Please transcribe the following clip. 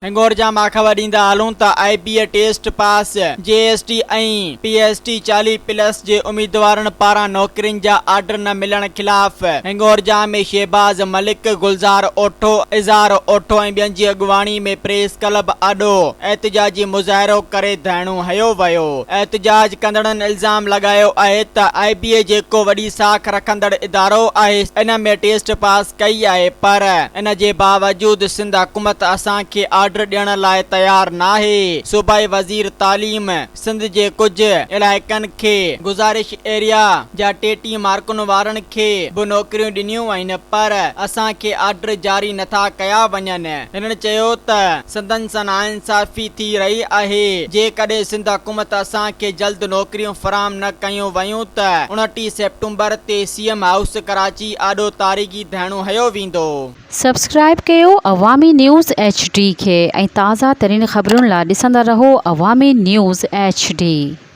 هنگورجا مان خبر ڏيندا هلون ته I B A test pass, G S T ۽ P S T 40 plus جي اميدوارن پاران نوڪرين جا آرڊر نه ملڻ خلاف هنگورجا ۾ شهباز ملڪ، گلزار اوٺو، اظهار اوٺو ۽ ٻين جي اڳواڻي ۾ پريس ڪلب آڏو احتجاجي مظاهرو ڪري ڌرڻو هنيو ويو. احتجاج ڪندڙن الزام لڳايو آهي ته آء بي اي جيڪو وڏي ساک رکندڙ ادارو آهي ان ۾ ٽيسٽ پاس ڪئي آهي پر ان جي باوجود سنڌ حڪومت اسان کي آرڊر ڏيڻ لاء تيار ناهي، صوبائي وزير تعليم سنڌ جي ڪجهه علائقن کي گذارش ايريا جا ٽي ٽي مارڪن وارن کي به نوڪريون ڏنيون آهن پر اسان کي آرڊر جاري نٿا ڪيا وڃن. هنن چيو ته سندن سان ناانصافي ٿي رهي آهي، جيڪڏهن سنڌ حڪومت اسان کي جلد نوڪريون فراهم نه ڪيون ويون ته 29 سيپٽمبر تي سي ايم هائوس ڪراچي آڏو تاريخي ڌرڻو هنيو ويندو. سبسڪرائيب ڪيو عوامي نيوز ايڇ ڊي کي ۽ تازه ترين خبرن لا ڏسندا رهو عوامي نيوز ايڇ ڊي.